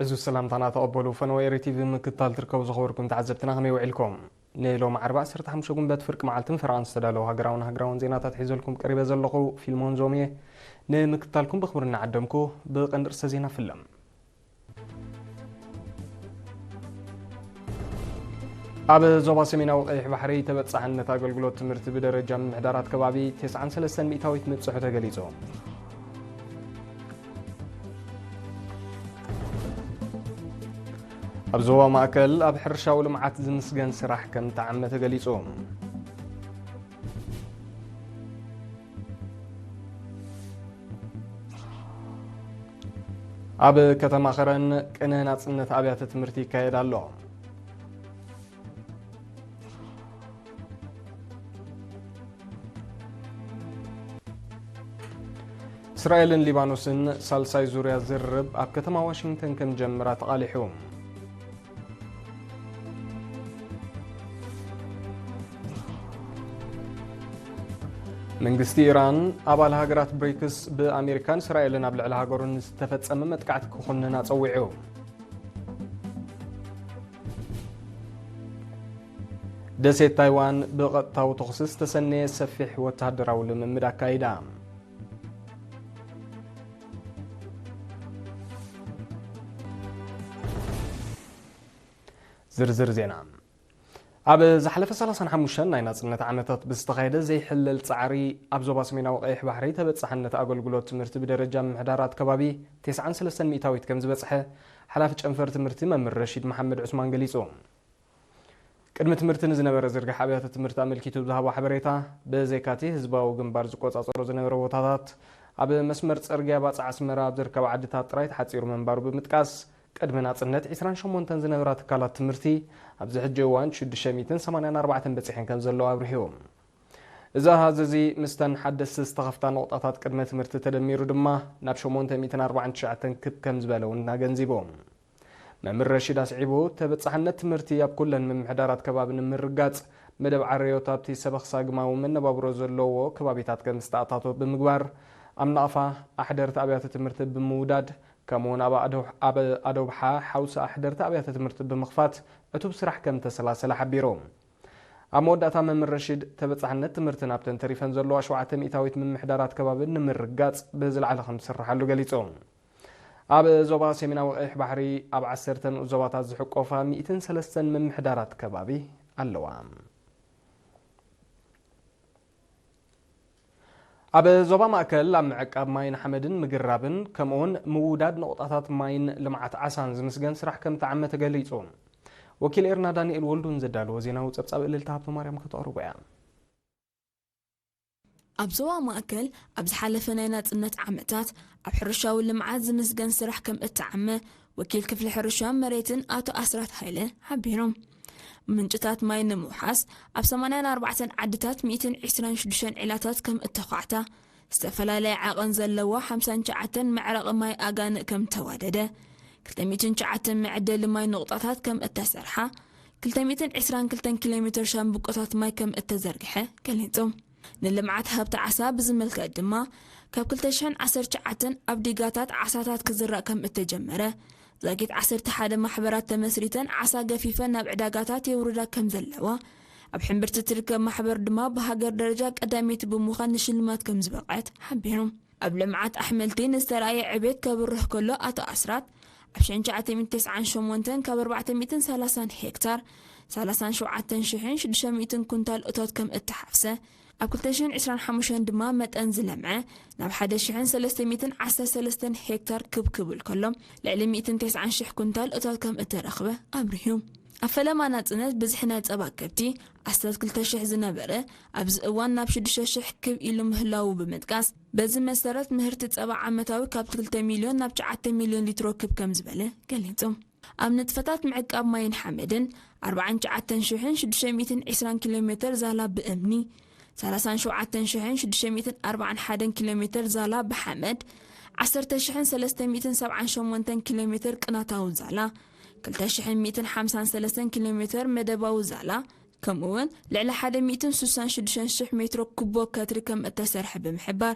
እዚ ሰላምታና ተቐበሉ። ፈነወ ኤሪ ቲቪ ምክትታል ትርከቡ ዝኸበርኩም ተዓዘብትና ከመይ ውዒልኩም? ንሎሚ ዓርቢ ዓሰርተ ሓሙሽተ ጉንበት ፍርቂ መዓልትን ፈረቓን ዝተዳለዉ ሃገራውን ሃገራውን ዜናታት ሒዘልኩም ቀሪበ ዘለኹ ፊልሞን ዞም እየ። ንምክትታልኩም ብኽብሪ እናዓደምኩ ብቐንዲ ርእሰ ዜና ፍለም። ኣብ ዞባ ሰሜናዊ ቀይሕ ባሕሪ ተበጻሕነት ኣገልግሎት ትምህርቲ ብደረጃ ምምሕዳራት ከባቢ ተስዓን ሰለስተን ሚእታዊት ምብጽሑ ተገሊጹ። ኣብ ዞባ ማእከል ኣብ ሕርሻዊ ልምዓት ዝምስገን ስራሕ ከም ተዓመ ተገሊጹ። ኣብ ከተማ ኸረን ቅነ ናጽነት ኣብያተ ትምህርቲ ይካየድ ኣሎ። እስራኤልን ሊባኖስን ሳልሳይ ዙርያ ዝርርብ ኣብ ከተማ ዋሽንግተን ከም ጀምራ ተቓሊሑ። መንግስቲ ኢራን ኣባል ሃገራት ብሪክስ ብኣሜሪካን እስራኤልን ኣብ ልዕሊ ሃገሩን ዝተፈጸመ መጥቃዕቲ ክኹንን ኣጸዊዑ። ደሴት ታይዋን ብቐጥታዊ ተኹሲ ዝተሰነየ ሰፊሕ ወተሃደራዊ ልምምድ ኣካይዳ። ዝርዝር ዜና። ኣብ ዝሓለፈ ሰላሳን ሓሙሽተን ናይ ናጽነት ዓመታት ብዝተኻየደ ዘይሕለል ጻዕሪ ኣብ ዞባ ሰሜናዊ ቀይሕ ባሕሪ ተበጻሕነት ኣገልግሎት ትምህርቲ ብደረጃ ምምሕዳራት ከባቢ ተስዓን ሰለስተን ሚእታዊት ከም ዝበጽሐ ሓላፊ ጨንፈር ትምህርቲ መምህር ረሺድ መሓመድ ዑስማን ገሊጹ። ቅድሚ ትምህርቲ ንዝነበረ ዝርግሕ ኣብያተ ትምህርቲ ኣመልኪቱ ብዝሃቦ ሓበሬታ፣ ብዘይካቲ ህዝባዊ ግንባር ዝቆጻጸሮ ዝነበረ ቦታታት፣ ኣብ መስመር ጽርግያ ባጽዕ ኣስመራ ኣብ ዝርከባ ዓድታት ጥራይ ተሓጺሩ ምንባሩ ብምጥቃስ፣ ቅድሚ ናጽነት ዒስራን ሸሞንተን ዝነበራ ትካላት ትምህርቲ፣ ኣብዚ ሕጂ እዋን ሽዱሽተ ሚእትን ሰማንያን ኣርባዕተን በጺሐን ከም ዘለዋ ኣብሪሁ። እዚ ኣሃዝ እዚ፣ ምስተን ሓደስቲ ዝተኸፍታ ነቑጣታት ቅድመ ትምህርቲ ተደሚሩ ድማ፣ ናብ ሸሞንተ ሚእትን ኣርባዓን ትሽዓተን ክብ ከም ዝበለ እውን ኣገንዚቡ። መምህር ረሺድ ኣስዒቡ፣ ተበጻሕነት ትምህርቲ ኣብ ኩለን ምምሕዳራት ከባቢ ንምርጋጽ፣ መደብ ዓረዮት ኣብቲ ሰበኽ ሳግማዊ መነባብሮ ዘለዎ ከባቢታት ከም ዝተኣታቶ ብምግባር፣ ኣብ ናቕፋ ኣሕደርቲ ኣብያተ ትምህርቲ ብምውዳድ፣ ከምኡውን ኣብ ኣዶ-፣ ኣብ ኣዶብሓ ሓውሲ ኣሕደርቲ ኣብያተ ትምህርቲ ብምኽፋት ዕቱብ ስራሕ ከም ተሰላሰለ ሓቢሩ። ኣብ መወዳእታ መምህር ረሺድ፣ ተበጻሕነት ትምህርቲ ናብተን ተሪፈን ዘለዋ ሸውዓተ ሚእታዊት ምምሕዳራት ከባቢ ንምርጋጽ ብዝለዓለ ከም ዝስርሓሉ ገሊጹ። ኣብ ዞባ ሰሜናዊ ቀይሕ ባሕሪ ኣብ ዓሰርተ ንኡስ ዞባታት ዝሕቆፋ ሚእትን ሰለስተን ምምሕዳራት ከባቢ ኣለዋ። ኣብ ዞባ ማእከል ኣብ ምዕቃብ ማይን ሓመድን ምግራብን ከምኡውን ምውዳድ ነቑጣታት ማይን ልምዓት ዓሳን ዝምስገን ስራሕ ከም ተዓመ ተገሊጹ። ወኪል ኤርና ዳንኤል ወልዱን ዘዳለዎ ዜናዊ ጸብጻብ እልልታ ሃብተማርያም ከተቕርቦ እያ። ኣብ ዞባ ማእከል ኣብ ዝሓለፈ ናይ ናጽነት ዓመታት ኣብ ሕርሻዊ ልምዓት ዝምስገን ስራሕ ከም እተዓመ ወኪል ክፍሊ ሕርሻን መሬትን ኣቶ ኣስራት ሃይለ ሓቢሮም። ምንጭታት ማይ ንምውሓስ ኣብ ሰማንያን ኣርባዕተን ዓድታት ሚእትን ዕስራን ሽዱሽተን ዒላታት ከም እተዃዕታ፣ ዝተፈላለየ ዓቐን ዘለዎ ሓምሳን ትሽዓተን መዕረቒ ማይ ኣጋንእ ከም እተዋደደ፣ ክልተ ሚእትን ትሽዓተን መዐደሊ ማይ ነቑጣታት ከም እተሰርሓ፣ ክልተ ሚእትን ዕስራን ክልተን ኪሎ ሜትር ሻምብቆታት ማይ ከም እተዘርግሐ ገሊጹ። ንልምዓት ሃብቲ ዓሳ ብዝምልከት ድማ፣ ካብ ክልተ ሽሕን ዓሰርተ ትሽዓተን ኣብ ዲጋታት ዓሳታት ክዝራእ ከም እተጀመረ፣ ዛጊት ዓሰርተ ሓደ ማሕበራት ተመስሪተን ዓሳ ገፊፈን ናብ ዕዳጋታት የውርዳ ከም ዘለዋ፣ ኣብ ሕምብርቲ ትርከብ ማሕበር ድማ ብሃገር ደረጃ ቀዳመይቲ ብምዃን ንሽልማት ከም ዝበቕዐት ሓቢሩ። ኣብ ልምዓት ኣሕምልቲ ንዝተራእየ ዕቤት ከብርህ ከሎ ኣቶ ኣስራት፣ ኣብ ሽሕን ትሽዓተ ሚእትን ተስዓን ሸሞንተን ካብ ኣርባዕተ ሚእትን ሰላሳን ሄክታር ሰላሳን ሸውዓተን ሽሕን ሽዱሽተ ሚእትን ኩንታል እቶት ከም እተሓፍሰ፣ ኣብ ክልተ ሽሕን ዕስራን ሓሙሽተን ድማ መጠን ዝለምዐ ናብ ሓደ ሽሕን ሰለስተ ሚእትን ዓሰርተ ሰለስተን ሄክታር ክብ ክብል ከሎ፣ ልዕሊ ሚእትን ተስዓን ሽሕ ኩንታል እቶት ከም እተረኽበ ኣብሪሁ። ኣብ ፈለማ ናጽነት ብዝሒ ናይ ጸባ ከብቲ ኣስታት ክልተ ሽሕ ዝነበረ፣ ኣብዚ እዋን ናብ ሽዱሽተ ሽሕ ክብ ኢሉ ምህላዉ ብምጥቃስ፣ በዚ መሰረት ምህርቲ ጸባ ዓመታዊ ካብ ክልተ ሚልዮን ናብ ትሽዓተ ሚልዮን ሊትሮ ክብ ከም ዝበለ ገሊጹ። ኣብ ንጥፈታት ምዕቃብ ማይን ሓመድን፣ ኣርባዓን ትሽዓተን ሽሕን ሽዱሽተ ሚእትን ዕስራን ኪሎ ሜተር ዛላ ብእምኒ፣ ሰላሳን ሸውዓተን ሽሕን ሽዱሽተ ሚእትን ኣርባዓን ሓደን ኪሎ ሜተር ዛላ ብሓመድ፣ ዓሰርተ ሽሕን ሰለስተ ሚእትን ሰብዓን ሸሞንተን ኪሎ ሜተር ቅናታዊ ዛላ፣ ክልተ ሽሕን ሚእትን ሓምሳን ሰለስተን ኪሎ ሜተር መደባዊ ዛላ፣ ከምኡውን ልዕሊ ሓደ ሚእትን ስሳን ሽዱሽተን ሽሕ ሜትሮ ኩቦ ከትሪ ከም እተሰርሐ ብምሕባር፣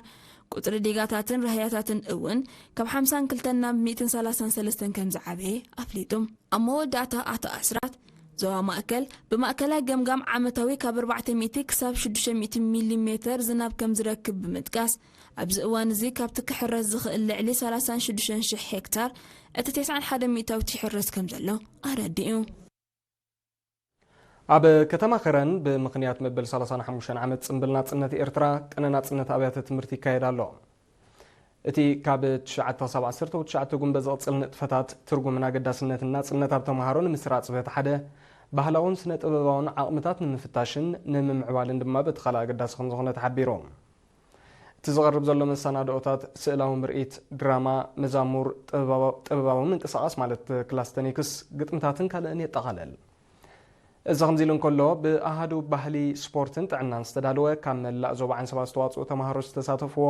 ቁጽሪ ዲጋታትን ራህያታትን እውን ካብ ሓምሳን ክልተን ናብ ሚእትን ሰላሳን ሰለስተን ከም ዝዓበየ ኣፍሊጡ። ኣብ መወዳእታ ኣቶ ኣስራት፣ ዞባ ማእከል ብማእከላይ ገምጋም ዓመታዊ ካብ ኣርባዕተ ሚእቲ ክሳብ ሽዱሽተ ሚእቲ ሚሊ ሜተር ዝናብ ከም ዝረክብ ብምጥቃስ፣ ኣብዚ እዋን እዚ ካብቲ ክሕረስ ዝኽእል ልዕሊ ሰላሳን ሽዱሽተን ሽሕ ሄክታር፣ እቲ ተስዓን ሓደን ሚእታዊት ይሕረስ ከም ዘሎ ኣረዲኡ። ኣብ ከተማ ከረን ብምኽንያት መበል ሰላሳን ሓሙሽተን ዓመት ጽምብል ናጽነት ኤርትራ፣ ቅነ ናጽነት ኣብያተ ትምህርቲ ይካየድ ኣሎ። እቲ ካብ ትሽዓተ ክሳብ ዓሰርተ ትሽዓተ ጉንበ ዝቕጽል ንጥፈታት፣ ትርጉምን ኣገዳስነትን ናጽነት ኣብ ተምሃሮ ንምስራጽ በቲ ሓደ፣ ባህላውን ስነ ጥበባውን ዓቕምታት ንምፍታሽን ንምምዕባልን ድማ በቲ ካልእ ኣገዳሲ ከም ዝኾነ ተሓቢሩ። እቲ ዝቐርብ ዘሎ መሰናድኦታት፣ ስእላዊ ምርኢት፣ ድራማ፣ መዛሙር፣ ጥበባዊ ጥበባዊ ምንቅስቓስ ማለት ክላስተኒክስ፣ ግጥምታትን ካልእን የጠቓልል። እዚ ከምዚ ኢሉ እንከሎ፣ ብኣሃዱ ባህሊ፣ ስፖርትን ጥዕናን ዝተዳለወ፣ ካብ መላእ ዞባ ዓንሰባ ዝተዋጽኡ ተምሃሮ ዝተሳተፍዎ፣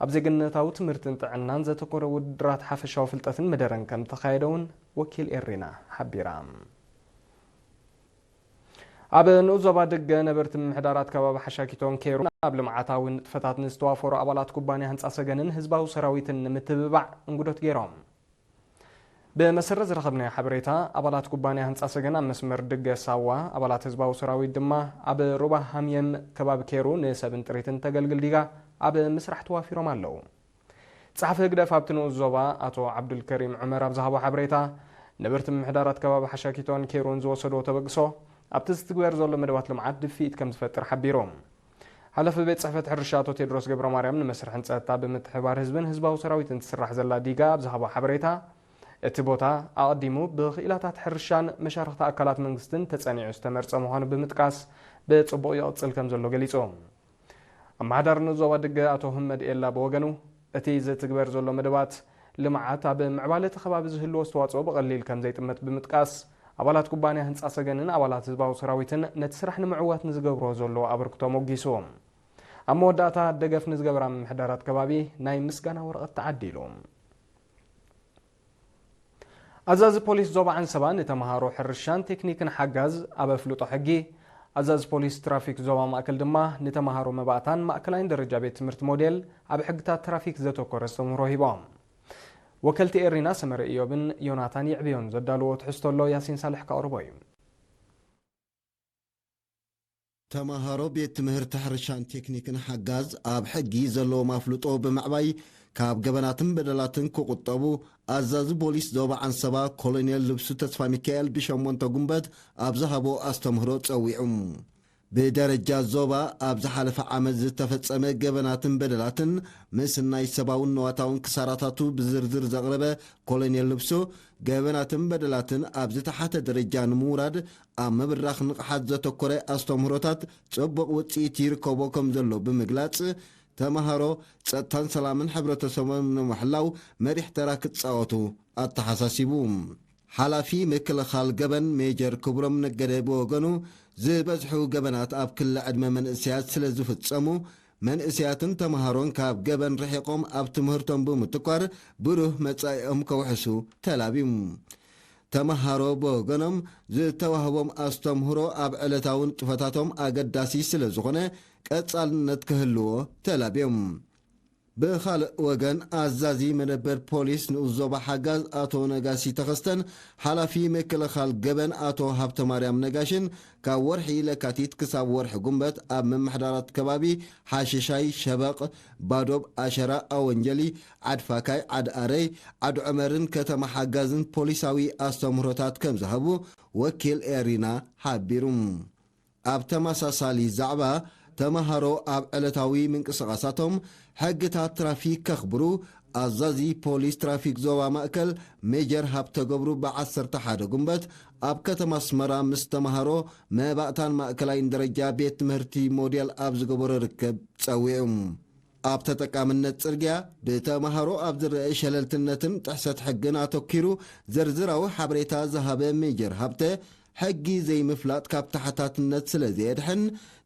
ኣብ ዜግነታዊ ትምህርትን ጥዕናን ዘተኮረ ውድድራት ሓፈሻዊ ፍልጠትን መደረን ከም ዝተኻየደ እውን ወኪል ኤሪና ሓቢራ። ኣብ ንኡስ ዞባ ድገ ነበርቲ ምምሕዳራት ከባቢ ሓሻኪቶን ኬሩን ኣብ ልምዓታዊ ንጥፈታት ንዝተዋፈሩ ኣባላት ኩባንያ ህንጻ ሰገንን ህዝባዊ ሰራዊትን ንምትብባዕ እንግዶት ገይሮም። ብመሰረት ዝረኸብናዮ ሓበሬታ፣ ኣባላት ኩባንያ ህንጻ ሰገን ኣብ መስመር ድገ ሳዋ፣ ኣባላት ህዝባዊ ሰራዊት ድማ ኣብ ሩባ ሃምየም ከባቢ ኬሩ ንሰብን ጥሪትን ተገልግል ዲጋ ኣብ ምስራሕ ተዋፊሮም ኣለዉ። ጸሓፊ ህግደፍ ኣብቲ ንኡስ ዞባ ኣቶ ዓብዱልከሪም ዑመር ኣብ ዝሃቦ ሓበሬታ፣ ነበርቲ ምምሕዳራት ከባቢ ሓሻኪቶን ኬሩን ዝወሰድዎ ተበግሶ ኣብቲ ዝትግበር ዘሎ መደባት ልምዓት ድፍኢት ከም ዝፈጥር ሓቢሩ። ሓላፊ ቤት ጽሕፈት ሕርሻ ኣቶ ቴድሮስ ገብረ ማርያም ንመስርሕን ጸጥታ ብምትሕባር ህዝብን ህዝባዊ ሰራዊትን ትስራሕ ዘላ ዲጋ ኣብ ዝሃቦ ሓበሬታ፣ እቲ ቦታ ኣቐዲሙ ብኽኢላታት ሕርሻን መሻርኽቲ ኣካላት መንግስትን ተጸኒዑ ዝተመርጸ ምዃኑ ብምጥቃስ፣ ብጽቡቕ ይቕጽል ከም ዘሎ ገሊጹ። ኣመሓዳሪ ንኡስ ዞባ ድገ ኣቶ ህመድ ኤላ ብወገኑ፣ እቲ ዝትግበር ዘሎ መደባት ልምዓት ኣብ ምዕባለ እቲ ከባቢ ዝህልዎ ኣስተዋጽኦ ብቐሊል ከም ዘይጥመት ብምጥቃስ፣ ኣባላት ኩባንያ ህንጻ ሰገንን ኣባላት ህዝባዊ ሰራዊትን ነቲ ስራሕ ንምዕዋት ንዝገብርዎ ዘለዉ ኣበርክቶ ኣሞጊሱ። ኣብ መወዳእታ፣ ደገፍ ንዝገበራ ምምሕዳራት ከባቢ ናይ ምስጋና ወረቐት ተዓዲሉ። ኣዛዚ ፖሊስ ዞባ ዓንሰባ ንተምሃሮ ሕርሻን ቴክኒክን ሓጋዝ ኣብ ኣፍልጦ ሕጊ፣ ኣዛዚ ፖሊስ ትራፊክ ዞባ ማእከል ድማ ንተምሃሮ መባእታን ማእከላይን ደረጃ ቤት ትምህርቲ ሞዴል ኣብ ሕግታት ትራፊክ ዘተኮረ ኣስተምህሮ ሂቦም። ወከልቲ ኤሪና ሰመረ ኢዮብን ዮናታን ይዕብዮን ዘዳለዎ ትሕዝቶ ኣሎ፣ ያሲን ሳልሕ ከቕርቦ እዩ። ተምሃሮ ቤት ትምህርቲ ሕርሻን ቴክኒክን ሓጋዝ ኣብ ሕጊ ዘለዎም ኣፍልጦ ብምዕባይ ካብ ገበናትን በደላትን ክቑጠቡ ኣዛዚ ፖሊስ ዞባ ዓንሰባ ኮሎኔል ልብሱ ተስፋ ሚካኤል ብሸሞንተ ጉንበት ኣብ ዝሃቦ ኣስተምህሮ ጸዊዑ። ብደረጃ ዞባ ኣብ ዝሓለፈ ዓመት ዝተፈጸመ ገበናትን በደላትን ምስ ናይ ሰብኣውን ንዋታውን ክሳራታቱ ብዝርዝር ዘቕረበ ኮሎኔል ልብሱ፣ ገበናትን በደላትን ኣብ ዝተሓተ ደረጃ ንምውራድ ኣብ ምብራኽ ንቕሓት ዘተኮረ ኣስተምህሮታት ጽቡቕ ውጽኢት ይርከቦ ከም ዘሎ ብምግላጽ፣ ተምሃሮ ጸጥታን ሰላምን ሕብረተሰቦም ንምሕላው መሪሕ ተራ ክጻወቱ ኣተሓሳሲቡ። ሓላፊ ምክልኻል ገበን ሜጀር ክብሮም ነገደ ብወገኑ፣ ዝበዝሑ ገበናት ኣብ ክሊ ዕድመ መንእሰያት ስለ ዝፍጸሙ፣ መንእሰያትን ተምሃሮን ካብ ገበን ርሒቖም ኣብ ትምህርቶም ብምትኳር ብሩህ መጻኢኦም ከውሕሱ ተላብዩ። ተምሃሮ ብወገኖም፣ ዝተዋህቦም ኣስተምህሮ ኣብ ዕለታዊ ንጥፈታቶም ኣገዳሲ ስለ ዝኾነ፣ ቀጻልነት ክህልዎ ተላብዮም። ብኻልእ ወገን፣ ኣዛዚ መደበር ፖሊስ ንኡስ ዞባ ሓጋዝ ኣቶ ነጋሲ ተኸስተን ሓላፊ ምክልኻል ገበን ኣቶ ሃብተማርያም ነጋሽን ካብ ወርሒ ለካቲት ክሳብ ወርሒ ጉንበት ኣብ ምምሕዳራት ከባቢ ሓሽሻይ፣ ሸበቕ፣ ባዶብ፣ ኣሸራ፣ ኣወንጀሊ፣ ዓድ ፋካይ፣ ዓድ ኣረይ፣ ዓድ ዑመርን ከተማ ሓጋዝን ፖሊሳዊ ኣስተምህሮታት ከም ዝሃቡ ወኪል ኤሪና ሓቢሩ። ኣብ ተመሳሳሊ ዛዕባ፣ ተምሃሮ ኣብ ዕለታዊ ምንቅስቓሳቶም ሕግታት ትራፊክ ከኽብሩ፣ ኣዛዚ ፖሊስ ትራፊክ ዞባ ማእከል ሜጀር ሃብተገብሩ ብዓሰርተ ሓደ ጉንበት ኣብ ከተማ ኣስመራ ምስ ተምሃሮ መባእታን ማእከላይን ደረጃ ቤት ትምህርቲ ሞዴል ኣብ ዝገበሮ ርክብ ጸዊዑ። ኣብ ተጠቃምነት ጽርግያ ብተምሃሮ ኣብ ዝረአ ሸለልትነትን ጥሕሰት ሕግን ኣተኲሩ ዝርዝራዊ ሓበሬታ ዝሃበ ሜጀር ሃብተ፣ ሕጊ ዘይምፍላጥ ካብ ተሓታትነት ስለ ዘየድሕን፣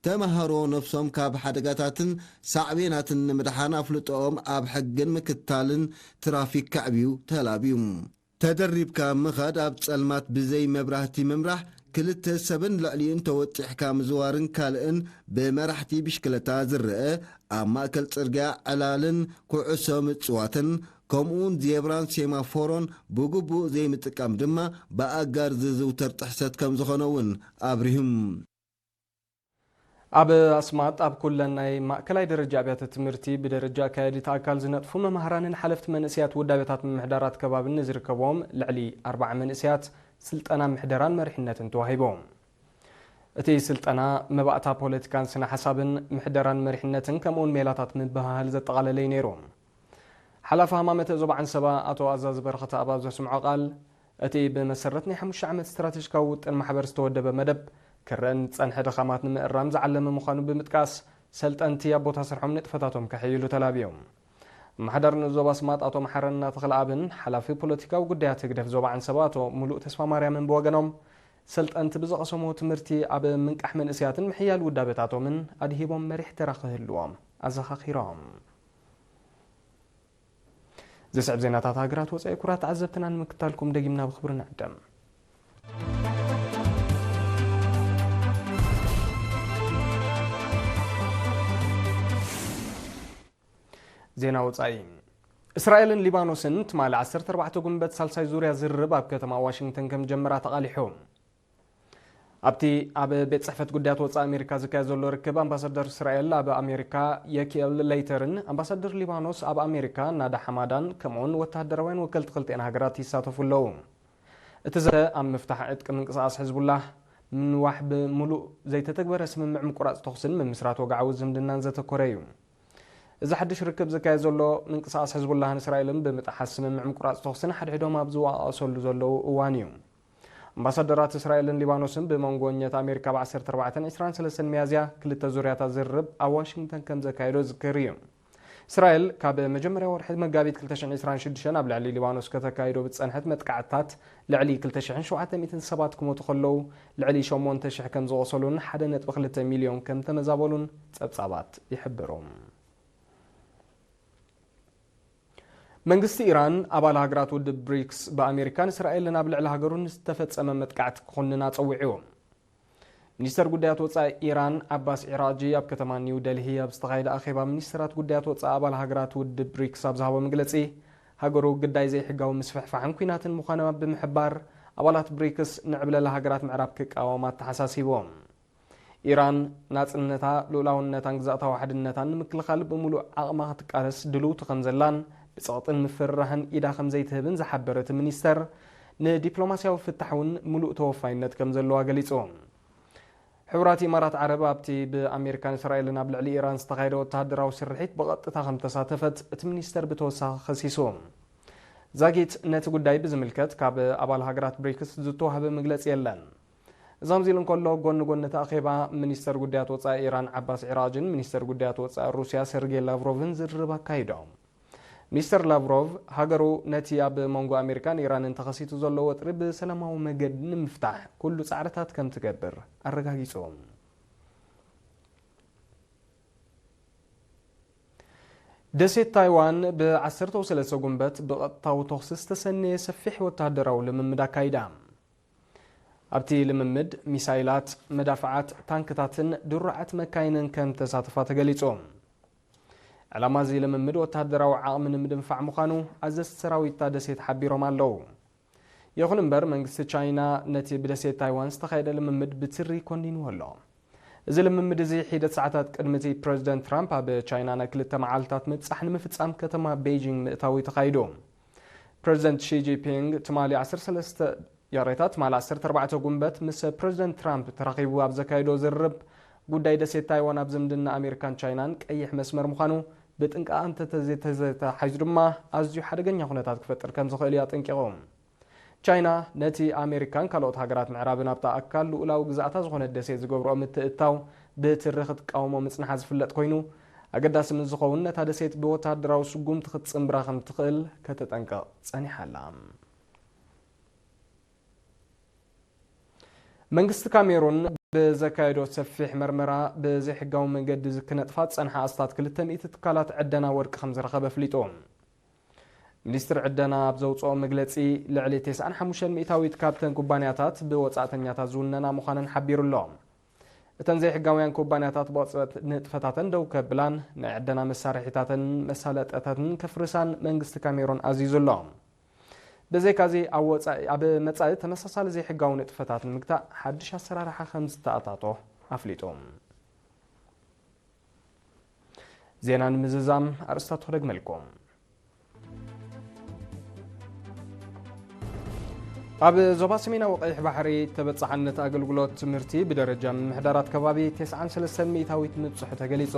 ተምሃሮ ነፍሶም ካብ ሓደጋታትን ሳዕቤናትን ንምድሓን ኣፍልጦኦም ኣብ ሕግን ምክትታልን ትራፊክ ከዕብዩ ተላብዩ። ተደሪብካ ምኻድ፣ ኣብ ጸልማት ብዘይ መብራህቲ ምምራሕ፣ ክልተ ሰብን ልዕሊኡን ተወጢሕካ ምዝዋርን ካልእን ብመራሕቲ ብሽክለታ ዝረአ፣ ኣብ ማእከል ጽርግያ ዕላልን ኩዕሶ ምጽዋትን፣ ከምኡውን ዜብራን ሴማፎሮን ብግቡእ ዘይምጥቃም ድማ ብኣጋር ዝዝውተር ጥሕሰት ከም ዝኾነ እውን ኣብሪሁም። ኣብ ኣስማጥ ኣብ ኩለን ናይ ማእከላይ ደረጃ ኣብያተ ትምህርቲ ብደረጃ ኣካያዲት ኣካል ዝነጥፉ መማህራንን ሓለፍቲ መንእሰያት ውዳቤታት ምምሕዳራት ከባብን ንዝርከብዎም ልዕሊ ኣርባዓ መንእሰያት ስልጠና ምሕደራን መሪሕነትን ተዋሂቦም። እቲ ስልጠና መባእታ ፖለቲካን ስነ ሓሳብን ምሕደራን መሪሕነትን ከምኡውን ሜላታት ምብህሃል ዘጠቓለለ እዩ ነይሩ። ሓላፊ ሃማመተ ዞባ ዓንሰባ ኣቶ ኣዛዚ በረኸተ ኣብ ዘስምዖ ቃል፣ እቲ ብመሰረት ናይ ሓሙሽተ ዓመት ስትራቴጂካዊ ውጥን ማሕበር ዝተወደበ መደብ ክረአን ዝጸንሐ ድኻማት ንምእራም ዝዓለመ ምዃኑ ብምጥቃስ፣ ሰልጠንቲ ኣብ ቦታ ስርሖም ንጥፈታቶም ከሕይሉ ተላብዮም። ኣመሓዳሪ ንኡስ ዞባ ኣስማጥ ኣቶ መሓረና ተኽለኣብን ሓላፊ ፖለቲካዊ ጉዳያት ህግደፍ ዞባ ዓንሰባ ኣቶ ሙሉእ ተስፋ ማርያምን ብወገኖም፣ ሰልጠንቲ ብዝቐሰምዎ ትምህርቲ ኣብ ምንቃሕ መንእሰያትን ምሕያል ውዳበታቶምን ኣድሂቦም መሪሕ ተራ ክህልዎም ኣዘኻኺሮም። ዝስዕብ ዜናታት ሃገራት ወጻኢ ክቡራት ተዓዘብትና ንምክታልኩም ደጊምና ብኽብሪ ንዕደም። ዜና ወጻኢ። እስራኤልን ሊባኖስን ትማሊ ዓሰርተ ኣርባዕተ ጉንበት ሳልሳይ ዙርያ ዝርርብ ኣብ ከተማ ዋሽንግተን ከም ጀመራ ተቓሊሑ። ኣብቲ ኣብ ቤት ጽሕፈት ጉዳያት ወጻኢ ኣሜሪካ ዝካየድ ዘሎ ርክብ፣ ኣምባሳደር እስራኤል ኣብ ኣሜሪካ የኪኤል ሌይተርን ኣምባሳደር ሊባኖስ ኣብ ኣሜሪካ ናዳ ሓማዳን ከምኡውን ወተሃደራውያን ወከልቲ ክልቲኣን ሃገራት ይሳተፉ ኣለዉ። እቲ ዘተ ኣብ ምፍታሕ ዕጥቂ ምንቅስቓስ ሕዝቡላህ፣ ምንዋሕ ብምሉእ ዘይተተግበረ ስምምዕ ምቁራጽ ተኹስን ምምስራት ወግዓዊ ዝምድናን ዘተኮረ እዩ። እዚ ሓድሽ ርክብ ዝካየድ ዘሎ ምንቅስቓስ ሕዝቡላህን እስራኤልን ብምጥሓስ ስምምዕ ምቁራጽ ተኹስን ሓድሕዶም ኣብ ዝወቓቐሰሉ ዘለዉ እዋን እዩ። ኣምባሳደራት እስራኤልን ሊባኖስን ብመንጎ ኘት ኣሜሪካ ብ ዓሰርተ ኣርባዕተን ዕስራን ሰለስተን ሚያዝያ ክልተ ዙርያታት ዝርርብ ኣብ ዋሽንግተን ከም ዘካየዶ ዝዝከር እዩ። እስራኤል ካብ መጀመርያ ወርሒ መጋቢት ክልተ ሽሕን ዕስራን ሽዱሽተን ኣብ ልዕሊ ሊባኖስ ከተካይዶ ብዝጸንሐት መጥቃዕትታት ልዕሊ ክልተ ሽሕን ሸውዓተ ሚእትን ሰባት ክሞቱ ከለዉ፣ ልዕሊ ሸሞንተ ሽሕ ከም ዝቖሰሉን ሓደ ነጥቢ ክልተ ሚልዮን ከም ተመዛበሉን ጸብጻባት ይሕብሩ። መንግስቲ ኢራን ኣባል ሃገራት ውድብ ብሪክስ ብኣሜሪካን እስራኤልን ኣብ ልዕሊ ሃገሩ ንዝተፈጸመ መጥቃዕቲ ክኹንን ኣጸዊዑ። ሚኒስተር ጉዳያት ወጻኢ ኢራን ዓባስ ዒራጂ ኣብ ከተማ ኒው ደልሂ ኣብ ዝተኻየደ ኣኼባ ሚኒስተራት ጉዳያት ወጻኢ ኣባል ሃገራት ውድብ ብሪክስ ኣብ ዝሃቦ መግለጺ፣ ሃገሩ ግዳይ ዘይሕጋዊ ምስፍሕፋሕን ኲናትን ምዃና ብምሕባር፣ ኣባላት ብሪክስ ንዕብለላ ሃገራት ምዕራብ ክቃወማ ኣተሓሳሲቦም። ኢራን ናጽነታ፣ ልኡላውነታን ግዝኣታዊ ሓድነታን ንምክልኻል ብምሉእ ዓቕማ ክትቃለስ ድልውቲ ከም ዘላን ብጸቕጥን ምፍርራህን ኢዳ ከም ዘይትህብን ዝሓበረ እቲ ሚኒስተር፣ ንዲፕሎማስያዊ ፍታሕ እውን ምሉእ ተወፋይነት ከም ዘለዋ ገሊጹ። ሕቡራት ኢማራት ዓረብ ኣብቲ ብኣሜሪካን እስራኤልን ኣብ ልዕሊ ኢራን ዝተኻየደ ወተሃደራዊ ስርሒት ብቐጥታ ከም ተሳተፈት እቲ ሚኒስተር ብተወሳኺ ከሲሱ። ዛጊት ነቲ ጉዳይ ብዝምልከት ካብ ኣባል ሃገራት ብሪክስ ዝተዋህበ መግለጺ የለን። እዚ ከምዚ ኢሉ እንከሎ፣ ጎኒ ጎኒ እቲ ኣኼባ፣ ሚኒስተር ጉዳያት ወጻኢ ኢራን ዓባስ ዒራጅን ሚኒስተር ጉዳያት ወጻኢ ሩስያ ሰርጌይ ላቭሮቭን ዝርርብ ኣካይዶም። ሚስተር ላቭሮቭ፣ ሃገሩ ነቲ ኣብ መንጎ ኣሜሪካን ኢራንን ተኸሲቱ ዘሎ ወጥሪ ብሰላማዊ መገዲ ንምፍታሕ ኩሉ ጻዕርታት ከም ትገብር ኣረጋጊጹ። ደሴት ታይዋን ብ ዓሰርተ ሰለስተ ጉንበት ብቐጥታዊ ተኹሲ ዝተሰነየ ሰፊሕ ወተሃደራዊ ልምምድ ኣካይዳ። ኣብቲ ልምምድ፣ ሚሳይላት፣ መዳፍዓት፣ ታንክታትን ድሩዓት መካይንን ከም ተሳተፋ ተገሊጹ። ዕላማ እዚ ልምምድ ወተሃደራዊ ዓቕሚ ንምድንፋዕ ምዃኑ ኣዘዝቲ ሰራዊት እታ ደሴት ሓቢሮም ኣለዉ። ይኹን እምበር፣ መንግስቲ ቻይና ነቲ ብደሴት ታይዋን ዝተኻየደ ልምምድ ብትሪ ኮኒንዎ ኣሎ። እዚ ልምምድ እዚ ሒደት ሰዓታት ቅድሚ እቲ ፕረዚደንት ትራምፕ ኣብ ቻይና ናይ ክልተ መዓልታት ምብጻሕ ንምፍጻም ከተማ ቤይጂንግ ምእታዉ እዩ ተኻይዱ። ፕረዚደንት ሺ ጂንፒንግ ትማሊ ዓሰርተ ሰለስተ፣ ይቕሬታ፣ ትማሊ ዓሰርተ ኣርባዕተ ጉንበት ምስ ፕረዚደንት ትራምፕ ተራኺቡ ኣብ ዘካየዶ ዝርርብ፣ ጉዳይ ደሴት ታይዋን ኣብ ዝምድና ኣሜሪካን ቻይናን ቀይሕ መስመር ምዃኑ፣ ብጥንቃቐ እንተተዘይተተሓሒዙ ድማ ኣዝዩ ሓደገኛ ኩነታት ክፈጥር ከም ዝኽእል እዩ ኣጠንቂቑ። ቻይና ነቲ ኣሜሪካን ካልኦት ሃገራት ምዕራብን ኣብታ ኣካል ልኡላዊ ግዝኣታ ዝኾነት ደሴት ዝገብርኦ ምትእትታው ብትሪ ክትቃወሞ ምጽንሓ ዝፍለጥ ኮይኑ፣ ኣገዳሲ ምስ ዝኸውን ነታ ደሴት ብወተሃደራዊ ስጉምቲ ክትጽንብራ ከም ትኽእል ከተጠንቅቕ ጸኒሓ ኣላ። መንግስቲ ካሜሩን ብዘካየዶ ሰፊሕ መርመራ፣ ብዘይሕጋዊ መንገዲ ክነጥፋ ዝጸንሓ ኣስታት ክልተ ሚእቲ ትካላት ዕደና ወርቂ ከም ዝረኸበ ኣፍሊጡ። ሚኒስትር ዕደና ኣብ ዘውፅኦ መግለፂ፣ ልዕሊ ተስዓን ሓሙሽተን ሚእታዊት ካብተን ኩባንያታት ብወፃእተኛታት ዝውነና ምዃነን ሓቢሩ ኣሎ። እተን ዘይሕጋውያን ኩባንያታት ብቕፅበት ንጥፈታተን ደው ከብላን ናይ ዕደና መሳርሒታተን መሳለጠታትን ከፍርሳን መንግስቲ ካሜሮን ኣዚዙ ኣሎ። ብዘይካዚ ኣብ ወፃኢ፣ ኣብ መፃኢ ተመሳሳሊ ዘይሕጋዊ ንጥፈታት ንምግታእ ሓድሽ ኣሰራርሓ ከም ዝተኣታቶ ኣፍሊጡ። ዜና ንምዝዛም ኣርእስታት ክደግመልኩም። ኣብ ዞባ ሰሜናዊ ቀይሕ ባሕሪ ተበጻሕነት ኣገልግሎት ትምህርቲ ብደረጃ ምምሕዳራት ከባቢ ተስዓን ሰለስተን ሚእታዊት ምብጽሑ ተገሊጹ።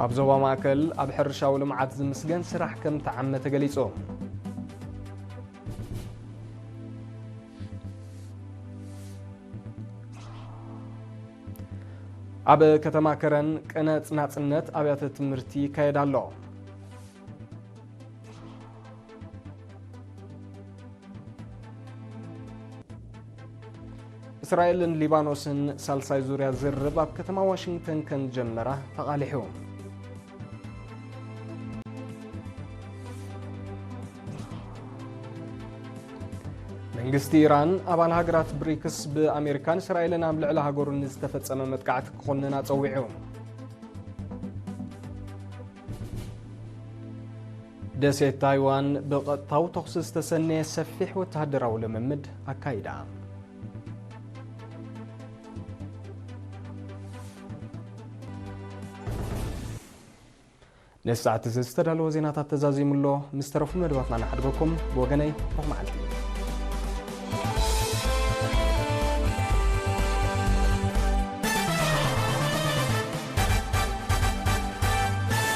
ኣብ ዞባ ማእከል ኣብ ሕርሻዊ ልምዓት ዝምስገን ስራሕ ከም ተዓመ ተገሊጹ። ኣብ ከተማ ከረን ቅነ ናጽነት ኣብያተ ትምህርቲ ይካየድ ኣሎ። እስራኤልን ሊባኖስን ሳልሳይ ዙርያ ዝርርብ ኣብ ከተማ ዋሽንግተን ከም ጀመራ ተቓሊሑ። መንግስቲ ኢራን ኣባል ሃገራት ብሪክስ ብኣሜሪካን እስራኤልን ኣብ ልዕሊ ሃገሩ ንዝተፈጸመ መጥቃዕቲ ክኾንን ኣጸዊዑ። ደሴት ታይዋን ብቐጥታዊ ተኹሲ ዝተሰነየ ሰፊሕ ወተሃደራዊ ልምምድ ኣካይዳ። ነዚ ሰዓት እዚ ዝተዳለወ ዜናታት ተዛዚሙ ኣሎ። ምስ ተረፉ መደባትና ንሓድገኩም። ብወገነይ ርሑቕ መዓልቲ።